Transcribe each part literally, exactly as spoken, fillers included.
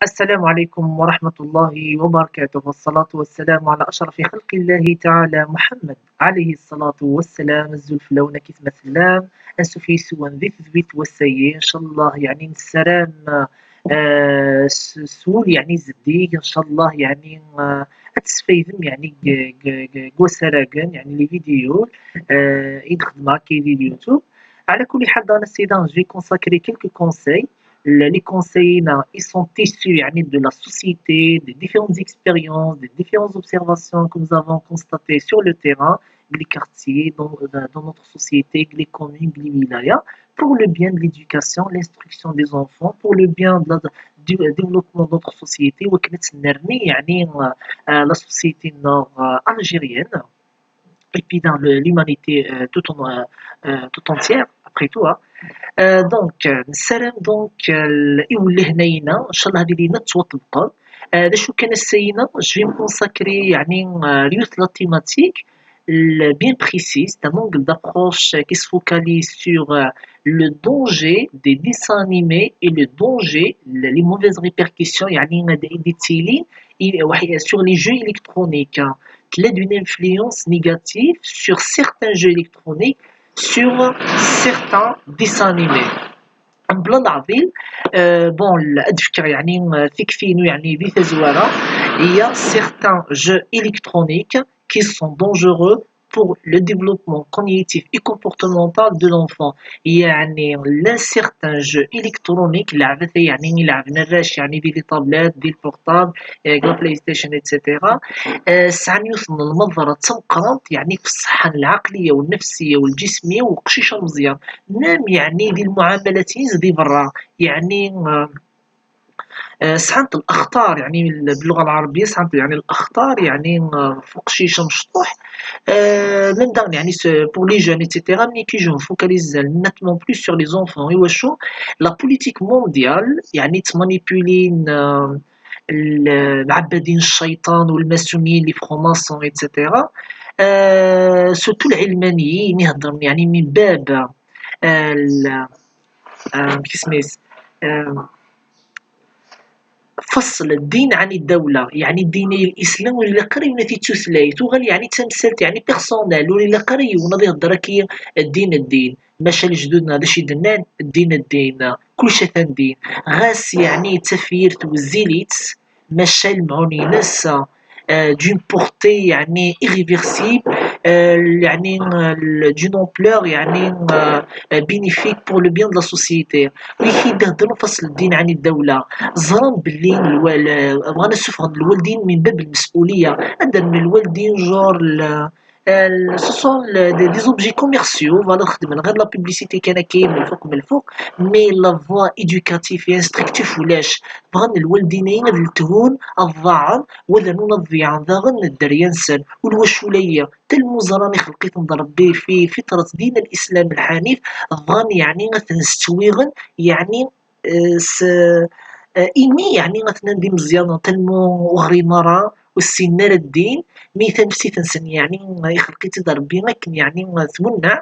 السلام عليكم ورحمة الله وبركاته، والصلاة والسلام على أشرف خلق الله تعالى محمد عليه الصلاة والسلام. Azul fell-awen, ad k-isma-, ansuf yes-wen di tedwilt wass-agi, ncallah, yeɛni, nessaram, eh, s, s wul, yeɛni, zeddig, ncallah, yeɛni, eh, ad tesfaydem, yeɛni, g-, g-, g-, g wass-agi, yeɛni, les vidéos, eh, i d-xedmeɣ akka di YouTube. على كل حال, dans la séance, je vais consacrer quelques conseils. Le-, les conseils, là, ils sont issus, يعني, de la société, des différentes expériences, des différentes observations que nous avons constatées sur le terrain, les quartiers, dans, dans notre société, les communes, les wilayas, pour le bien de l'éducation, l'instruction des enfants, pour le bien de la, du développement de notre société, وكنت نرمي, يعني, euh, la société nord, euh, algérienne. Et puis dans le, l'humanité, euh, tout, en, euh, euh, tout entière, après tout, hein. Euh, donc, euh, nessaram, donc, euh, i welleh-nni-ina, ncallah, ad ilin ad ttwaṭebqen. Euh, d acu kan ass-a-ina, je vais me consacrer, yeɛni, euh, à la thématique, le, bien précise, d'un angle d'approche, euh, qui se focalise sur, euh, le danger des dessins animés et le danger, le, les mauvaises répercussions, yeɛni, ad d-tilin, i-, sur les jeux électroniques, hein. Tella-d une influence négative sur certains jeux électroniques, sur certains dessins animés. Mebla leɛḍil, euh, bon, ad d-fkeɣ, yeɛni, euh, tikti-inu, yeɛni, di tazwara, il y a certains jeux électroniques qui sont dangereux pour le développement cognitif et comportemental de l'enfant. Yeɛni, llan certains jeux électroniques, lɛebbat, yeɛni, i lɛeben arrac, yeɛni, di les tablettes, di le portable, eh, la PlayStation, et cetera. Eh, sɛan yiwet n lmeḍra d tameqqrant, yeɛni, f ṣṣeḥḥa n lɛaqliya u nnefsiya u lǧismiya u uqcic ameẓyan. Même, yeɛni, di lmuɛamalat-ines di berra, yeɛni, eh, eh, sɛant الأخطار, yeɛni, باللغة العربية, sɛant, yeɛni, الأخطار, yeɛni, eh, f uqcic amecṭuḥ. Eh, même daɣen, yeɛni, s-, pour les jeunes, et cetera, mais qui je me focalise nettement plus sur les enfants. Iwacu? La politique mondiale, yeɛni, ttmanipulin, eh, l-, lɛebbadin n cciṭan u lmasuniyin, les francs-maçons, et cetera. Eh, surtout lɛilmaniyin, i heddren, yeɛni, min bab, eh, l-, eh, amek isem-is, eh, فصل الدين عن الدولة. Yeɛni, ddin-agi n Islam ur ilaq ara yiwen ad t-ittutlayt, tuɣal, yeɛni, d tamsalt, yeɛni, personnelle, ur ilaq ara yiwen ad ihedder akka ddin, ddin. Maca lejdud-nneɣ d acu i d-nnan? Ddin, ddin, kulci atan din. Ɣas, yeɛni, tafyirt wezzil-itt, maca lemɛun-ines, eh, d'une portée, yeɛni, irréversible, eh, yeɛni, eh, d'une ampleur, yeɛni, eh, eh, bénéfique pour le bien de la société. Wigi i d-iheddren ɣef ṣṣeḥ n ddin ɛni ddawla, ẓran belli lwal-, bɣan ad ssufɣen lwaldin min bab lmes'uliya. Ad d-rren lwaldin, genre, l-, eh, ce sont, le, des, des objets commerciaux, voilà, xedmen ɣer la publicité kan akka, melfuq, melfuq, mais la voie éducative et instructive ulac. Bɣan lwaldin-agi ad ltehun, ad ḍaɛen, u ad rnun ad ḍeyɛen daɣen dderya-nsen. U lwacul-agi, talmu ẓran ixleq-iten-d Rebbi fi fitrat din al-Islam lḥanif, bɣan, yeɛni, ad ten-stwiɣen, yeɛni, eh, s, eh, imi, yeɛni, atnan d imeẓyanen, talmu ur ɣrin ara, ur ssinen ara ddin, mi tanefsit-nsen, yeɛni, ixleq-itt-id Rebbi akken, yeɛni, twenneɛ.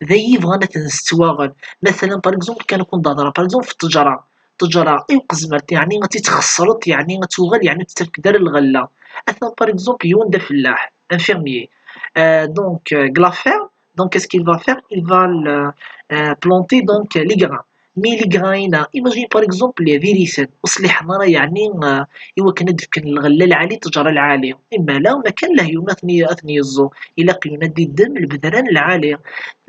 D ayi yebɣan ad ten-stwaɣen. Masalan, par exemple, kan ad ken-d-hedreɣ, par exemple, f ttejra. Ttejra, i uqezmert, yeɛni, ad tt-txeṣreḍ, yeɛni, ad tuɣal, yeɛni, ur tettafk-d ara lɣella. Atan, par exemple, yiwen d afellaḥ, un fermier. Euh, donc, euh, deg la ferme, donc, qu'est-ce qu'il va faire? Il va le, euh, planter, donc, les grains. Mais les grains-ina, imagine, par exemple, d irisen, ur ṣliḥen ara, yeɛni, euh, i wakken ad d-fken lɣella lɛali, ttejra lɛali. Imala, ma kan lehyun ad ten-, ad ten-yeẓẓu, ilaq yiwen ad d-iddem lebdra n lɛali.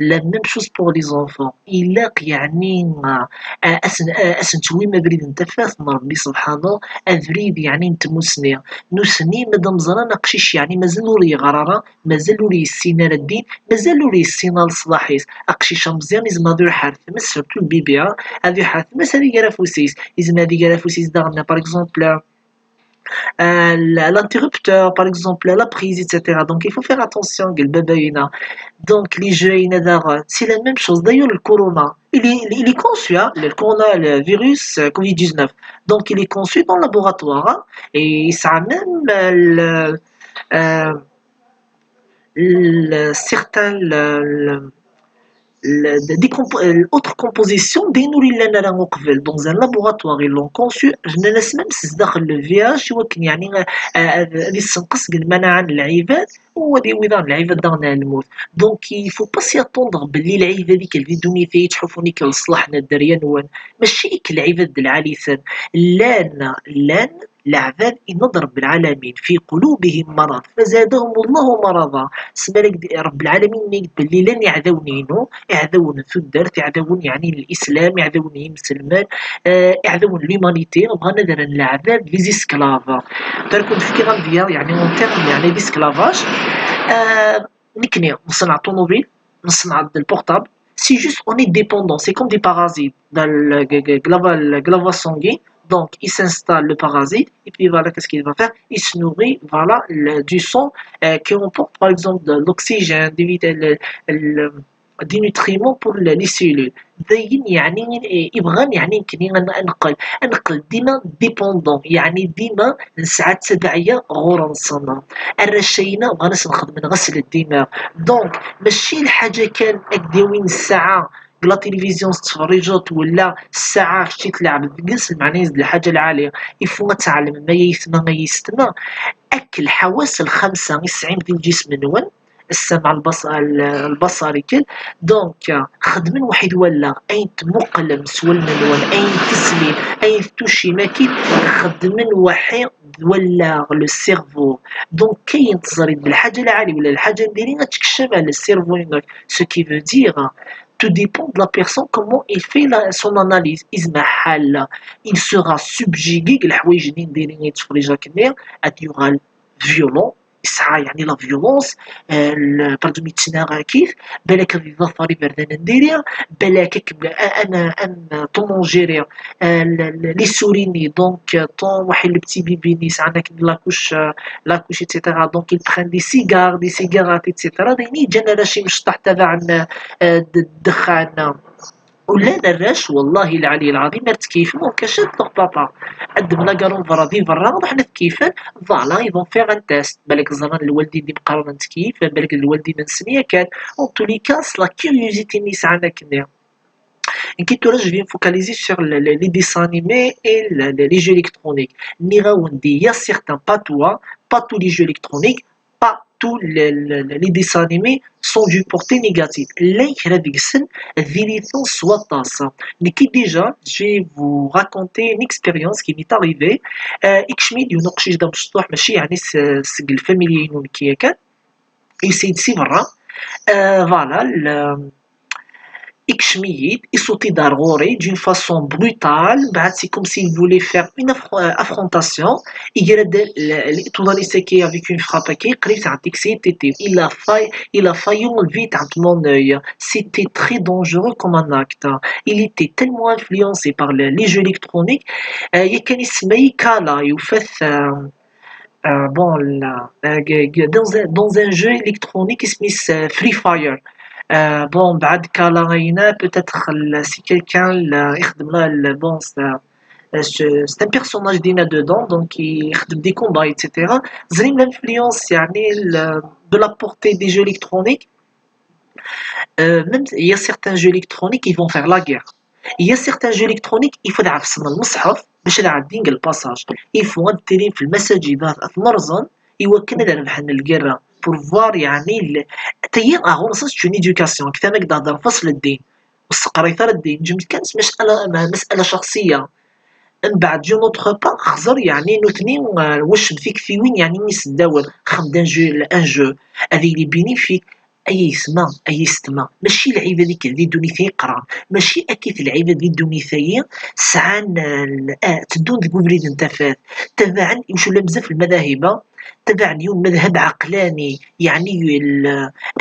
La même chose pour les enfants. Ilaq, yeɛni, ah, ah, ad sen-, ah, ad sen-tewwim abrid n tafat n Rebbi subḥanu, abrid, yeɛni, n tmussni. Nutni, ma d ameẓran, aqcic, yeɛni, mazal ur yeɣri ara, mazal ur yessin ara ddin, mazal ur yessin ara leṣlaḥ-is. Aqcic ameẓyan, izmer ad iruḥ ar tmes, surtout le bébé, ah, ad iruḥ ar tmes, ad iger afus-is. Izmer ad iger afus-is daɣen, par exemple, euh, l-, l'interrupteur, par exemple, la prise, et cetera. Donc, il faut faire attention, deg lbaba-ina. Donc, les jeux-ina daɣen, c'est la même chose. D'ailleurs, le corona, il est, il est conçu, hein, le corona, le virus, euh, covid dix-neuf. Donc, il est conçu dans le laboratoire, hein, et ça a même, euh, le, euh, le, certains, le, le, L'autre composition d ayen ur illan ara uqbel. Dans un laboratoire, ils l'ont conçu, rnan-as même s zdaxel le V H i wakken yeɛni ad yessenqes deg lmanaɛa n lɛibad, u ad yawi daɣen lɛibad daɣen ar lmut. Donc il faut pas s'y attendre belli lɛibad i yellan di ddunit-a yettḥufun i leṣlaḥ n dderya-nwen. Mačči i lɛibad d lɛali-ten. Llan, llan leɛbad, yenna-d Rebbi lɛalamin, في قلوبهم مرض فزادهم الله مرضا. Sma Rebbi lɛalamin yenna-d belli llan iɛdawen-inu, iɛdawen n tudert, iɛdawen yeɛni n lislam, iɛdawen n yimselman, eh, iɛdawen n l'humanité, bɣan ad rren leɛbad les esclaves. Terkun fkiɣ amedya yeɛni en terme yeɛni d'esclavage. Eh, nekkni neṣneɛ ṭunubil, neṣneɛ-d le portable, c'est juste on est dépendant, c'est comme des parasites. Dans le, le, le, le, le, le, donc, il s'installe le parasite, et puis voilà, qu'est-ce qu'il va faire? Il se nourrit, voilà, le, du sang euh, qu'on porte, par exemple, de l'oxygène, des, vit- le, le, des nutriments pour le, les cellules. D ayen yeɛni ibɣan yeɛni nekkni ad neqqel ad neqqel dima dépendant, yeɛni dima nesɛa ttabaɛya ɣur-nsen. Arrac-ayina bɣan ad sen-xedmen ɣas leddimer. Donc mačči lḥaǧa kan ad d-yawin ssaɛa deg la télévision tettferriǧeḍ wala ssaɛa kečči tleɛbeḍ deg-s, lmeɛna-is d lḥaǧa lɛali. Il faut ad tɛelmem ay aytma ay yessetma, akk lḥawas lxamsa i tesɛim di lǧism-nwen, السمع البصر البصر كل donc خدمن وحيد ولا اين تمقلم سوال من ولا اين تسمي اين توشي ماكي خدمن وحيد ولا le cerveau. Donc كاين تزريد بالحاجه العالي ولا الحاجه نديري غتكشف على le cerveau. Ce qui veut dire tout dépend de la personne comment il fait la, son analyse. إذا حال il sera subjugué الحوايج اللي نديري يتفرج كنيا غادي يغال violent يسعى يعني la violence. Pardon, يتسنى كيف بالك غير ظفر يبردان نديريا بالك انا ام طومون جيري les souris donc ton واحد le petit bébé نيس عندك la couche la couche et cetera. Donc ils prennent des cigares, des cigarettes et cetera. دايني جانا راه شي مشطح تبع الدخان. ولان الراش والله العلي العظيم ما تكيفهم كاش لوغ بابا. عندهم لا كارون برا دي برا وحنا تكيفن. Voilà, ils vont faire un test. بالك زمان الوالدين دي مقارنة تكيف بالك الوالدين من سنية كان. En tous les cas la curiosité نيس عندك كنيا. Qui tu je vais me focaliser sur les dessins animés et les jeux électroniques. Nira Wendy, il y a certains, pas toi, pas tous les jeux électroniques, pas tous les, les, les dessins animés sont d'une portée négative. Llan kra deg-sen d ilitan s waṭas. Nekki déjà, je vais vous raconter une expérience qui m'est arrivée. Ikcem-iyi-d yiwen uqcic d amecṭuḥ, mačči yeɛni seg lfamilya-inu nekki yakan. Yusa-d si berra. Voilà, ikcem-iyi-d, iṣuṭi-d ar ɣur-i d'une façon brutale, mbeɛd c'est comme s'il voulait faire une affrontation. Iger-d tuḍan-is-agi avec une frappe-agi, qrib tɛeddi-k s yiṭṭiṭi. Il a failli, il a failli enlever tɛeddi mon œil. C'était très dangereux comme un acte. Il était tellement influencé par les jeux électroniques. Yakan isemma-yi Kala, yufa-t. Bon, dans un jeu électronique isem-is Free Fire. Bon, بعد Kala هنا peut-être c'est quelqu'un ixdem la, bon, c'est un personnage dinna dedans, donc ixdem des combats, et cetera. Ẓrim l'influence يعني de la portée des jeux électroniques. Même il y a certains jeux électroniques qui vont faire la guerre. Il y a certains jeux électroniques il faut ad ɛefsen lmeṣḥef باش ad ɛeddin deg le passage. Il faut ad ttilin f lmasaǧidat ad t-merẓen i wakken ad rebḥen lgirra. Pour voir yeɛni tayi ɣur-sen c'est une éducation, kta ma d-hder fasl ddin ur sseqrayet ara ddin, ǧǧem kan masala, masala شخصية. Mbeɛd d'une autre part xẓer yeɛni nutni wacem tiktiwin yeɛni iseddawen xemdan jeu, un jeu ad yili bénéfique. Ay aytma, ay yessetma, mačči lɛibad i yellan di ddunit-a yeqqran, mačči akkit lɛibad di ddunit-agi sɛan, tteddun deg ubrid n tafat, tabaɛen imculla bezzaf lmadahiba, tabaɛen yiwen madhab ɛeqlani, yeɛni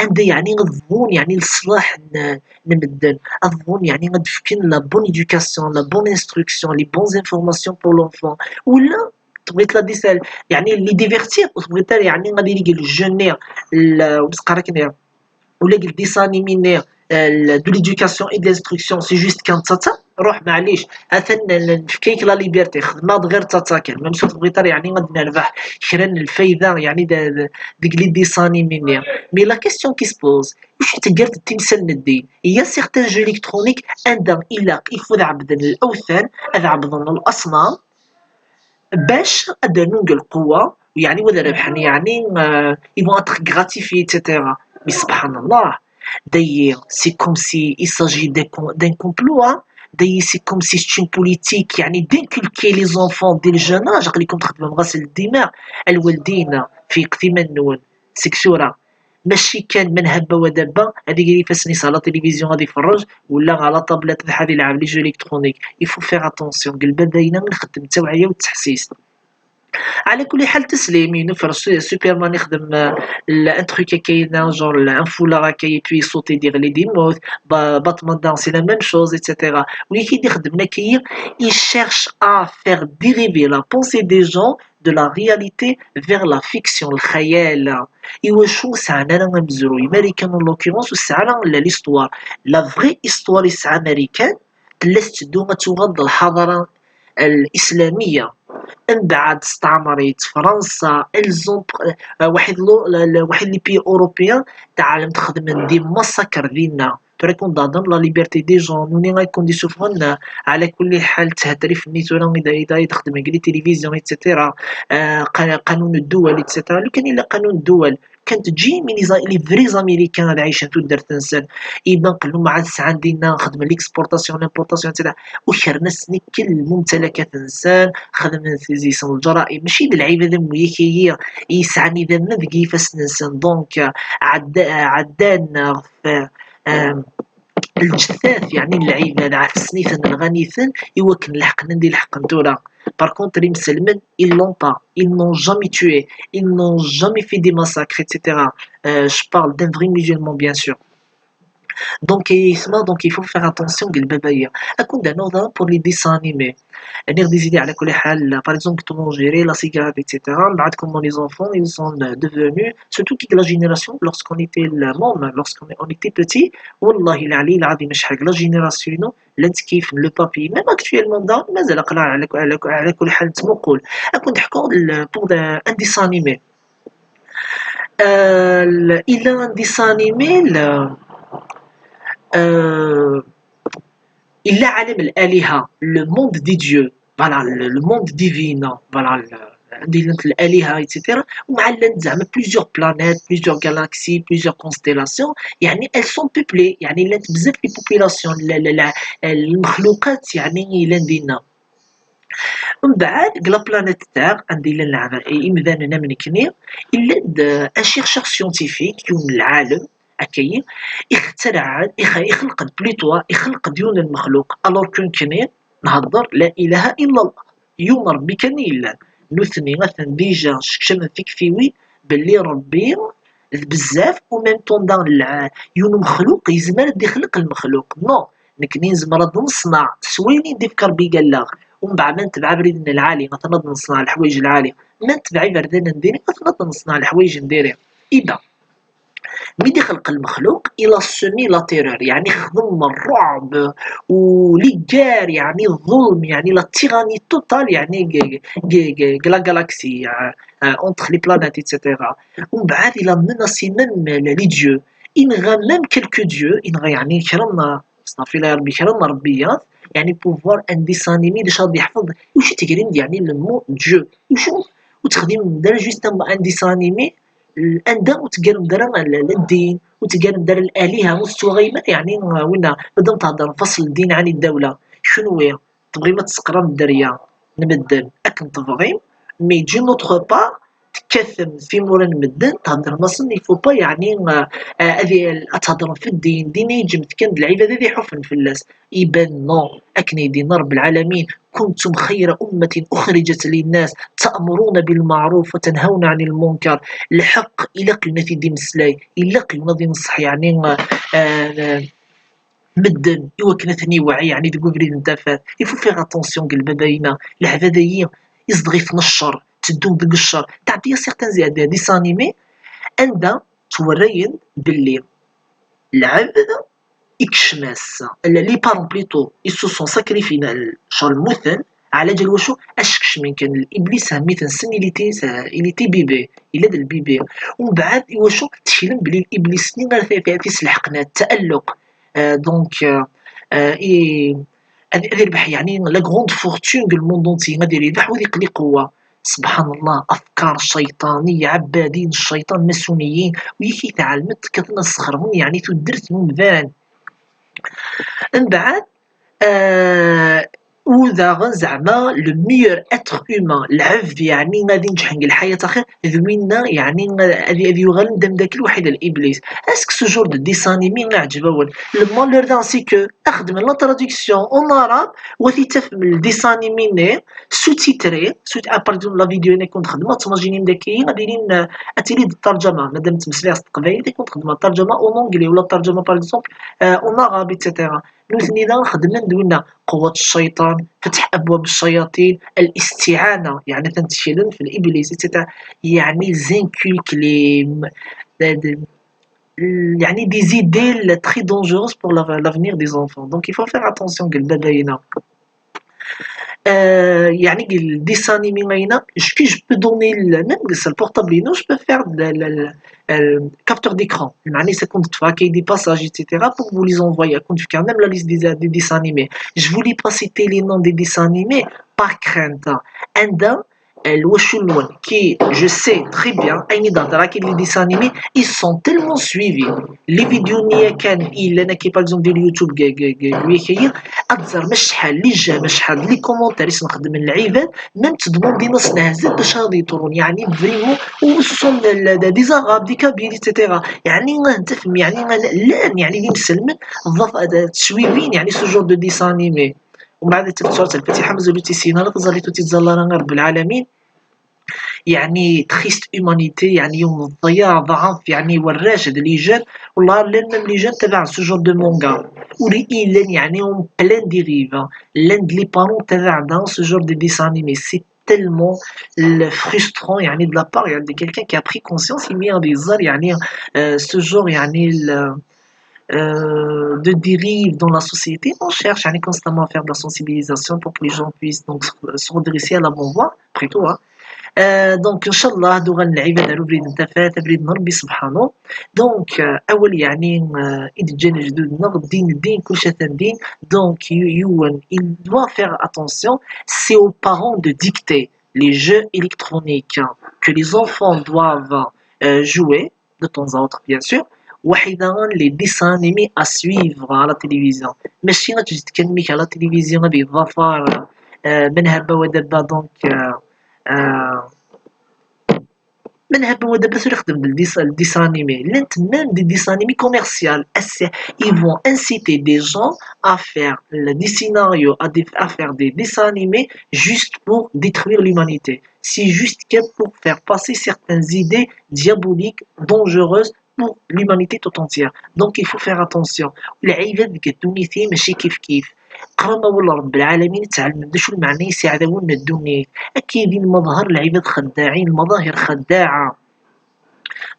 anda yeɛni ad bɣun yeɛni leṣlaḥ n medden, ad bɣun yeɛni ad d-fken la bonne éducation, la bonne instruction, les bonnes informations pour l'enfant, wala tebɣiḍ la dessal yeɛni les divertir, ur tebɣiḍ ara yeɛni ad yili deg le jeu-nni, ur teqqar akken, ula deg le dessin animé-nni de l'éducation et de l'instruction, c'est juste kan d taḍsa, ruḥ, maɛlic, atan nefka-k la liberté, xdem-aɣ-d ɣir d taḍsa kan, même si ur tebɣiḍ ara, yeɛni, ad nerbeḥ kra n lfayda, yeɛni, deg les dessins animés-nni. Mais la question qui se pose, acu teggart d timsal n ddin? Il y a certains jeux électroniques anda ilaq, il faut ad ɛebden lawtan, ad ɛebden laṣnam, bac ad d-rnun deg lqewwa, yeɛni, ad rebḥen, yeɛni, euh, ils vont être gratifiés, et cetera. Mais subhanallah, d'ailleurs, c'est comme si il s'agit d'un com-, d'un complot, hein. D'ailleurs, c'est comme si c'est une politique, yeɛni, d'inculquer les enfants dès le jeune âge, aql-ikum txeddmem ɣas ddimar, a lwaldin, fket iman-nwen, seg tura. Mačči kan man habba wa dabba, ad iger ifassen-is ɣer la télévision ad iferrej, wala ɣer la tablette ad iḥad ilɛeb les jeux électroniques. Il faut faire attention, deg lbab-ayna nxeddem tawɛiya u teḥsist. Ɛla kulli ḥal, teslim, yennufer Su-, Superman ixdem, euh, l-, un truc akka, genre un foulard akka, et puis il saute et il démot. Ba-, Batman daɣen, c'est la même chose, et cetera. Win i d-ixeddmen akka, il cherche à faire dériver la pensée des gens de la réalité vers la fiction, lxayal. Iwacu ur sɛan ara amezruy? Marikan, en l'occurrence, ur tesɛi ara la, l'histoire. La vraie histoire yesɛa Marikan, tella tetteddu ad tuɣal d lḥaḍara, euh, l'islamiyya. Mbeɛd, steɛmret Fransa, elles ont, euh, waḥid lo-, la, la, waḥid les pays européens, teɛlem, xedmen des massacres dinna. Tura kun d-hedren la liberté des gens, nuni ad kun-d-isuffɣen, ɛla kulli ḥal, tthetrif-nni tura i d, i d, i d-xedmen deg les télévisions, et cetera. Euh, qa-, qanun ddwal, et cetera. Lukan yella qanun ddwal, kan teǧǧi min les, les vrais Américains ad ɛicen tudert-nsen. Iban qellu mɛad sɛan dinna, xedmen l'exportation, l'importation, et cetera. Ukren-asen akk lmumtalakat-nsen, xedmen deg-sen lǧaraim. Mačči d lɛibad am wiyaḍ-agi i yesɛan idammen deg yifassen-nsen. Donc, euh, ɛedda-, ɛeddan ɣef, euh, lǧettat, yeɛni, n lɛibad, ɛefsen-iten, nɣan-iten, i wakken leḥqen anda i leḥqen tura. Par contre, imselmen, ils l'ont pas, ils n'ont jamais tué, ils n'ont jamais fait des massacres, et cetera. Euh, je parle d'un vrai musulman, bien sûr. Donc, et, donc, il faut faire attention, deg lbab-agi. Ad kun-d-rnuɣ daɣen pour les dessins animés. Nniɣ-d izidi, ɛla kulli ḥal, par exemple, Tom et Jerry, la cigarette, et cetera. Mbeɛd, comment les enfants, ils sont, euh, devenus, surtout que la génération, lorsqu'on était le môme, lorsqu'on on était petit, wallahi lɛali lɛadim, acḥal la génération-inu llan ttkeyyfen le papier. Même actuellement, daɣen, mazal aql-aɣ ɛla, ɛla, ɛla kulli ḥal nettmuqul. Ad kun-d-ḥkuɣ le, pour un, un dessin animé. Euh, il a un dessin animé, le, euh, il a عالم الآلهة, le monde des dieux, voilà, le, le monde divin, voilà, le, anda llant الآلهة, et cetera. ومع llant زعما plusieurs planètes, plusieurs galaxies, plusieurs constellations, يعني elles sont peuplées, يعني llant بزاف les populations, la, la, la, المخلوقات يعني llan dinna. Mbeɛd, deg la planète Terre, anda llan lɛeb-, imdanen am nekni, yella-d, euh, un chercheur scientifique, yiwen n lɛalem, akkagi, ixettreɛ-d, ix-, ixleq-d plutôt, ixleq-d yiwen n lmexluq. Alors que nekni, nhedder, la ilaha illa Allah. Yiwen n Rebbi kan i yellan. Nutni, atan déjà, skecmen tiktiwin, belli Rebbi d bezzaf, u même temps daɣen lɛa-, yiwen n umexluq yezmer ad d-ixleq lmexluq. Non, nekni nezmer ad d-neṣneɛ s wayen i d-ifka Rebbi allaɣ. Umbeɛd ma netbeɛ abrid n lɛali, atan ad d-neṣneɛ leḥwayeǧ lɛali. Ma netbeɛ iberdan n diri, atan ad d-neṣneɛ leḥwayeǧ n diri. Ida, mi d-ixleq lmexluq, il a semé la terreur, yeɛni xdem ṛṛuɛb u les guerres, yeɛni ḍelm, yeɛni la tyrannie totale, yeɛni g-, g-, g-, g-, la galaxie, euh, euh, entre les planètes, et cetera. Umbeɛd, il a menacé même les dieux. Inɣa même quelques dieux, inɣa, yeɛni, kra n, astaɣfirullah ya Rebbi, kra n rebbiyyat, yeɛni, pour voir un dessin animé, d acu ad yeḥfeḍ, iwacu tegrim-d, yeɛni, le mot Dieu? Iwacu ur texdimem ara juste un, un dessin animé, anda ur teggarem ara l-, l-, ddin, ur teggarem ara laliha, ur tettwaɣayem ara, yeɛni, winna, madam theddrem fasl ddin ɛni ddawla, kenwi, tebɣim ad tesseqrem dderya n medden akken tebɣim, mais d'une autre part, tekkatem timura n medden, theddrem-asen, il faut pas, yeɛni, euh, euh, ad, ad theddrem f ddin, ddin-a yeǧǧem-t kan d lɛibad ad iḥufen fell-as. Iban, non, akken i d-yenna Rebbi lɛalamin, كنتم خير أمة أخرجت للناس تأمرون بالمعروف وتنهون عن المنكر. Lḥeqq, ilaq yiwen ad t-id-imeslay, ilaq yiwen ad inṣeḥ, yeɛni, euh, euh, medden, i wakken ad ten-iwɛi, yeɛni, deg ubrid n tafat. Il faut faire attention, deg lbab-ayina, leɛbad-ayi, izdeɣ-iten ccer, tteddun deg ccer. Tɛeddi-yas certains des, des dessins animés, anda ttwerrayen belli lɛebd ikcem-as, les parents plutôt, ils se sont sacrifiés, ccɣel mmuten, ɛla ǧal wacu? Ad kecmen kan, l'iblis, hmiten-nsen, il était, il était bébé, yella d lbibi. Umbeɛd, i wacu? Tteklen belli l'iblis-nni ara t-, t-, t-isleḥqen, taalluq. Euh, donc, euh, euh, et ad, ad irbeḥ, yeɛni, la grande fortune deg le monde entier, ad irbeḥ, u ad iqqel iqewwa. Subḥan Allah, afkar cciṭan, iɛebbadin n cciṭan, masuniyin, u yak i tɛelmeḍ, kkaten ad sxerben, yeɛni, tudert n umdan. Mbeɛd, euh, u daɣen zeɛma le meilleur être humain, lɛebd, yeɛni, ad inǧeḥen deg lḥayat axir, d winna, yeɛni, ad, ad yuɣalen d amdakel waḥid n l'iblis. Est-ce que ce genre de dessin animé iɛǧeb-awen? Le malheur daɣen, c'est que xedmen la traduction en arabe, u ad t-id-tafem le dessin animé-nni sous-titré, sous-, ah, par exemple, la vidéo-nni i kent-xedmeɣ, ttmajinim daki, ad ilin, euh, ad tili d ṭṭerǧama, madam ttmeslayeɣ s teqbaylit, i kent-xedmeɣ ṭṭerǧama en anglais, wala ṭṭerǧama, par exemple, euh, en arabe, et cetera. Nutni daɣen xedmen d winna, قوة الشيطان, فتح أبواب الشياطين, الاستعانة, yeɛni ad ten-tteklen في l'iblis, et cetera. Yeɛni ils inculquent les, de, de, yeɛni des idées très dangereuses pour la-, l'avenir des enfants. Donc il faut faire attention, deg lbab-ayina. Euh, yeɛni, deg le dessin animé-ayina, je, que je peux donner le, même sur le portable, non, je peux faire le, le, le, euh, capture d'écran. Yeɛni, ça compte, tu vois, qu'il y a des passages, et cetera, pour vous les envoyer. Compte, même la liste des, des dessins animés. Je voulais pas citer les noms des dessins animés, par crainte. Anda, euh, le wacu-nwen, qui, je sais très bien, ayen i d-hedreɣ, qui les dessins animés, ils sont tellement suivis. Les vidéos-nni kan i yellan akka, par exemple, di YouTube, g-, g-, g-, g-, ad tẓerrem acḥal les j'aime, acḥal les commentaires i sen-xedmen lɛibad, même ttdemandin-asen azal bac ad yeḍrun, yeɛni, vraiment, u ce sont des, des Arabes, des Kabyles, et cetera. Yeɛni, ad tafem, yeɛni, llan, yeɛni, d imselmen, ḍaf-, ttsuivin, yeɛni, ce genre de dessin animé. Umbeɛd, ad tafem surat Lfatiḥa, mazal ur tt-issin ara, taẓallit ur tt-ittẓalla ara Rebbi lɛalamin. Yeɛni, triste humanité, yeɛni, yiwen n ḍḍeyaɛ, ḍɛef, yeɛni, warrac, d les jeunes, والله, llan même les jeunes tabaɛen ce genre de manga. Ur i-, llan, yeɛni, en pleine dérive, hein. Llan d les parents tabaɛen ce genre de dessin animé. C'est tellement le frustrant, yeɛni, de la part, yeɛni, de quelqu'un qui a pris conscience, imi ad iẓer, yeɛni, euh, ce genre, yeɛni, le, euh, de dérive dans la société. On cherche, yeɛni, constamment à faire de la sensibilisation pour que les gens puissent donc se, se redresser à la bonne voie, après tout, hein. Euh, donc, inchallah, ad uɣalen lɛibad ar ubrid n tafat, abrid n Rebbi subḥanu. Donc, euh, awal, yeɛni, euh, i d-ǧǧan lejdud-nneɣ, ddin, ddin, kullec atan din. Donc, yu-, yiwen, il doit faire attention, c'est aux parents de dicter les jeux électroniques que les enfants doivent, euh, jouer de temps à autre, bien sûr. Waḥida, les dessins animés à suivre à la télévision. Mačči ad teǧǧeḍ kan mmi-k à la télévision ad yeḍḍafar, euh, Menhaba wa Dabba, donc, euh, euh, Menhaba wa Dabba tura ixeddem-d le dess-, le dessin animé. Llant même des dessins animés commerciaux. Ass-, ils vont inciter des gens à faire le, des scénarios, à des, à faire des dessins animés juste pour détruire l'humanité. C'est juste que pour faire passer certaines idées diaboliques, dangereuses pour l'humanité tout entière. Donc il faut faire attention. Lɛibad deg ddunit-i mačči kif kif. Qrib ma wala Rebbi lɛalamin ad tɛelmem d acu lmeɛna-is iɛdawen n ddunit. Akka i d lmaḍher, lɛibad xeddaɛin, lmaḍahir xeddaɛa.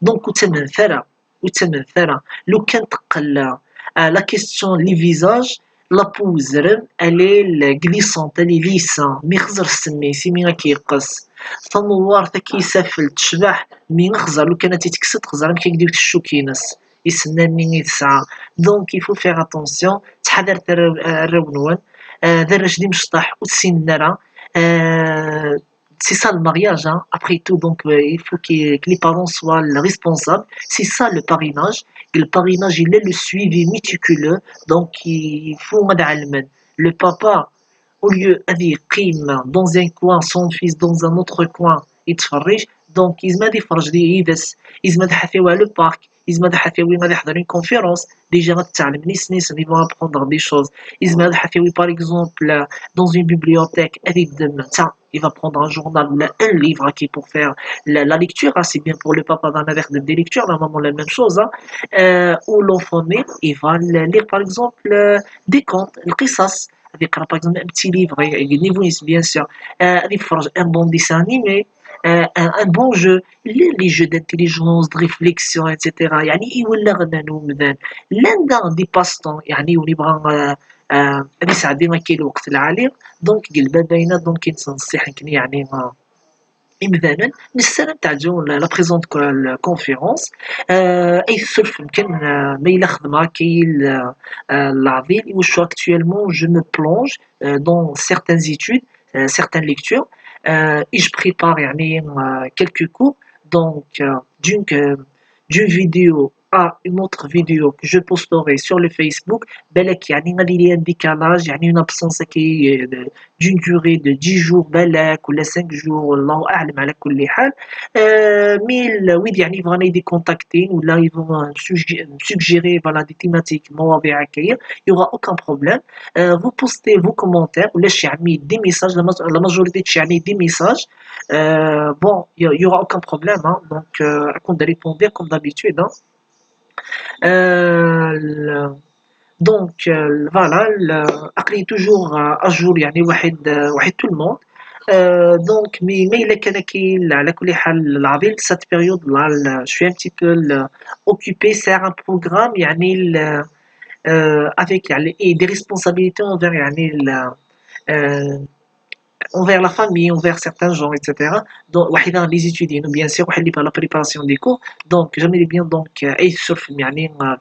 Donc ur ttamnet ara, ur ttamnet ara. Lukan teqqel, euh, la question les visages, la peau uzrem, elle est glissante, elle est lisse. Mi xẓer ssem-is, imi ad k-yeqqes. Tamuwart ad k-isafel, tecbeḥ, mi xẓer, lukan ad tt-tekkseḍ, xẓer amek ad k-d-iwet ccuk-ines. Isennanen i tesɛa. Donc, il faut faire attention. Ttḥadaret arraw-, arraw-nwen. Euh, d arrac d imecṭaḥ, ur ssinen ara. Euh, c'est ça le mariage, hein. Après tout, donc, euh, il faut que, que les parents soient le responsable. C'est ça le parrainage. Le parrainage, il est le suivi méticuleux. Donc, il faut ad ɛelmen. Le papa, au lieu ad yeqqim dans un coin, son fils dans un autre coin, yettferrij, donc yezmer ad yefreǧ di yides, yezmer ad ḥafiwa le parc, yezmer ad ḥafiwi ad iḥḍer une conférence, déjà ad tɛelmen isem-is, ils vont apprendre des choses, yezmer ad ḥafiwi par exemple dans une bibliothèque, ad yeddem, tiens, il va prendre un journal ou un livre qui pour faire la, la lecture, hein, c'est bien pour le papa d'en avoir des lectures, la maman la même chose, hein. Euh, ou l'enfant né, il va lire par exemple, euh, des contes, القصص, ad yeqqar, par exemple, un petit livre, euh, niveau, bien sûr, euh, ad yefreǧ un bon dessin animé, un bon jeu, les jeux d'intelligence, de réflexion, et cetera. يعني يولغن نومذان لان دي passe-temps يعني ونبغى أن يساعدنا كي الوقت العالي. Donc قلبا باينة، donc ننصح يعني imdanen. Nessaram ad teɛǧeb la présente conférence. Ay tessurfem kan ma yella xedmeɣ akka i leɛḍil, iwacu actuellement je me plonge dans certaines études, certaines lectures, et je prépare يعني quelques cours. Donc d'une d'une vidéo à une autre vidéo que je posterai sur le Facebook, balak يعني غادي يلي un décalage, يعني une absence كي d'une durée de dix jours, balak ولا cinq jours, والله أعلم. على كل حال, mais ويد يعني يبغون يدي contacter ولا يبغون suggérer, voilà, des thématiques, مواضيع هكايا, il y aura aucun problème. Vous postez vos commentaires ولا شي عمي des messages, la majorité شي عمي des messages. Bon, il y aura aucun problème, hein. Donc, à compte de répondre comme d'habitude, hein. Donc voilà, aql-i toujours à jour يعني واحد واحد tout le monde. Donc mais mais il est كان كي على كل حال العظيم cette période là, je suis un petit peu occupé, c'est un programme يعني avec يعني des responsabilités envers يعني envers la famille, envers certains gens, et cetera. Donc واحد les étudiants, bien sûr, واحد اللي la préparation des cours. Donc j'aimerais bien donc أي surf يعني ما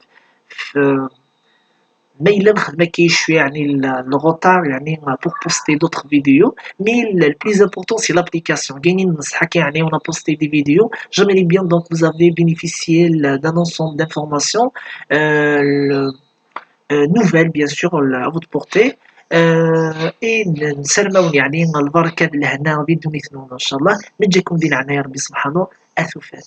إلا نخدم كي شوية يعني le retard يعني pour poster d'autres vidéos, mais le plus important c'est l'application. كاينين نصحك يعني on a posté des vidéos. J'aimerais bien donc vous avez bénéficié d'un ensemble d'informations, nouvelles bien sûr, à votre portée. Et نسرمون يعني البركة بالهنا في دنيتنا إن شاء الله. نجيكم دين عنا يا ربي سبحانه أثوفان.